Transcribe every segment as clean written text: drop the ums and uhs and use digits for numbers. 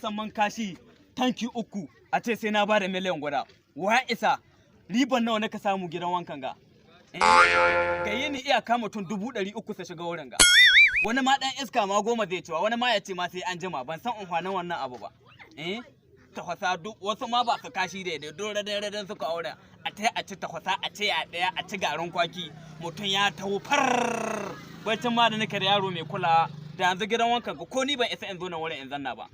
An man kashi tanki uku, a ce sai na bada miliyan 1. Wa isa riban nawa naka samu gidan wankan ga? Ga yini iyaka mutum 300,000 su shiga wurin ga. Wani ma dan iska ma 10 zai cewa, wani ma ya ce ma sai an jima. Ban san amfanin wannan abu ba. Eh, tafasa duk wasu ma ba su kashi daidai don radan radan suka aure a ta a ci tafasa, a ce a ɗaya a ci garin kwaki, mutum ya taho far. Bacin ma da nake da yaro mai kula da yanzu gidan wankan ko ni ban isa in zo nan wurin in zanna ba.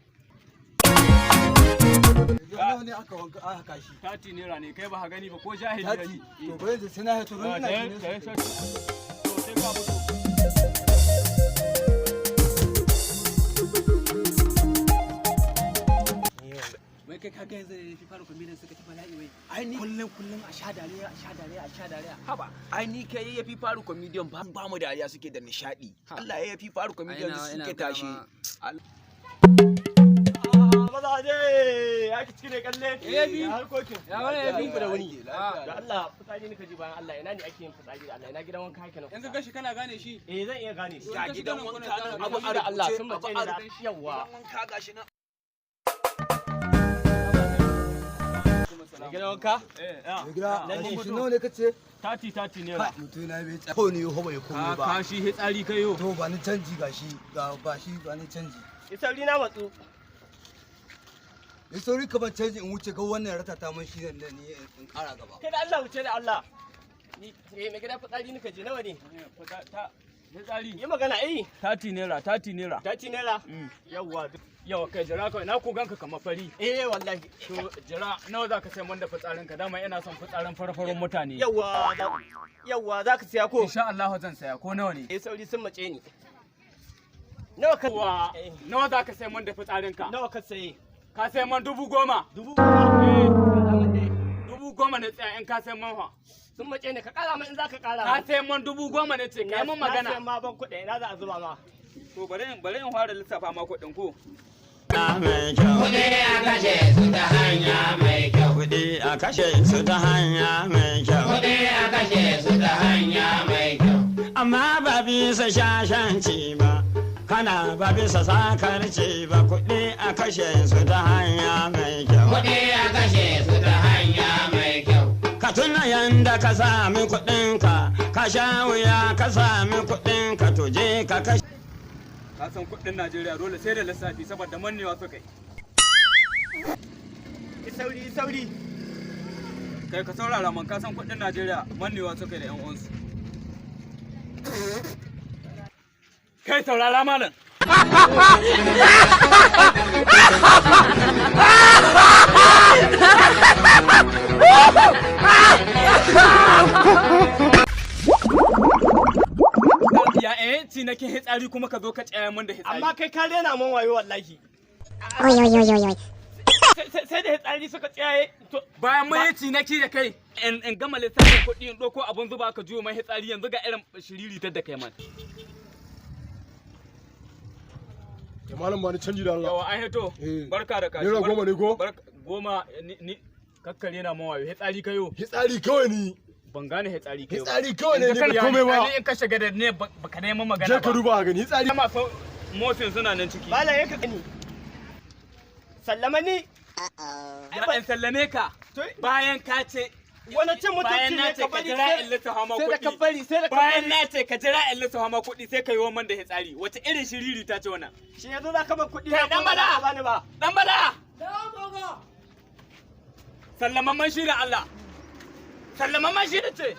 Nawa ne aka wanka aka kashi? 30 naira ne. Kai ba ka gani ba ko jahili? 30. To, bari da sai na haito don ina shi ne. Sai ka fito. Wai kai, ka ga yanzu da fi fara comedian suka ci bala'i wai. Ai ni kullun kullun a sha dariya, a sha dariya, a sha dariya. Haba, ai ni kai ya fi faru comedian ba ba mu dariya suke da nishadi. Allah ya fi faru comedian suke tashi. Mazaje, ya ki ciki ne kalle. Eh, bi. Ya harkokin. Ya wani ya bi ku da wani. Da Da Allah, fitsari nika ji bayan Allah, ina ne ake yin fitsari da Allah, ina gidan wanka haka nan? Yanzu gashi kana gane shi. Eh, zan iya gane shi. Ga gidan wanka nan, abu a Da Allah rubuce, sun abu mace a ni da rubuce. yawa. Gidan wanka gashi nan. Gidan wanka? Eh, ya. Mai gida, Nan ne. shi nawa ne kace? 30 30 naira. Mutum na bai tsaya. Ko ni ho bai komai Ka ba. kashi hitsari kai yo. To, ba ni canji, gashi ga ba shi, ba ni canji. Sauri na matsu. Ni sauri ka ban canji in wuce ga wannan rata ta mun shi ne ni in kara gaba. Kai da Allah, wuce da Allah. Ni eh mai gida, fitsari nika ji, nawa ne? Hitsari. Yi magana eh. 30 naira, 30 naira. 30 naira. Yawa. Yawa, kai jira kawai, na ku ganka kamar fari. Eh, wallahi. To jira, nawa za ka sai man da fitsarinka? Dama ina son fitsarin farfaron mutane. Yawa, yawa, za ka siya ko? Insha Allah zan saya, ko nawa ne. Eh, sauri sun mace ni. Nawa ka Wa Eh, nawa za ka sai man da fitsarinka? Nawa ka saye? Ka sai man 10,000. 10,000. Eh, Kara min dai. 10,000 ne tsaya in ka sai man fa. Sun mace ni, ka kara min in za ka kara. Ka sai man 10,000 ne ce, kai mun Na magana. sayan ma ban kuɗi, ina za a zuba ma? To bari in fara lissafa ma kuɗin ko. Kuɗi a kashe su ta hanya mai kyau. Kuɗi a kashe su ta hanya mai kyau. Kuɗi a kashe su ta hanya mai kyau. Amma ba bisa shashanci ba, kana ba bisa sakarci ba, kuɗi a kashe su ta hanya mai kyau. Kuɗi a kashe su ta hanya mai kyau. Ka tuna yanda ka sami kuɗinka, ka sha wuya ka sami kuɗinka, to je ka kashe. Ka san kuɗin Najeriya dole sai da lissafi saboda mannewa suka yi. Sauri, sauri. Kai, ka saurara man, ka san kuɗin Najeriya mannewa suka yi da 'yan uwansu. Kai, saurara malam. Ya eh ci nake hitsari kuma ka zo ka tsaya min da hitsari. Amma kai ka rena mun wayo wallahi. Oi, oi, oi, oi, oi. Sai da hitsari suka tsayaye. To Bayan mun yi cinaki da kai in gama lissafin kuɗi in ɗauko abun zuba ka juyo mai hitsari, yanzu ga irin shiriritar da kai man. Ya malam, ba ni canji da Allah. Yawa, an hito. Eh. Barka da kashi. ₦10 ne ko? 10 ni kakkare na mawayo hitsari kayo. Hitsari kawai ni. Ban gane hitsari kayo. Hitsari kawai ne, Yanzu ni kan ba komai ba. Ni in ka shiga da ne baka neman magana Je ka ba. duba ka gani hitsari. Masu motsin suna nan ciki. Malam ya ka gani. Sallama ni. Ya in sallame ka bayan ka ce Wani cin mutunci bayan na ne ce ka ka bari jira in lissafa ma sai da ka kuɗi. bari, sai da ka Bayan bari. na ce ka jira in lissafa ma kuɗi sai ka yi wa man da hitsari. Wace irin shiriri ta ce wannan? Shi yanzu za ka ban kuɗi Kai, na dan ko ba za bala! ka bani ba? Dan bala! Sallaman man shi da Allah. Sallaman man shi da ce.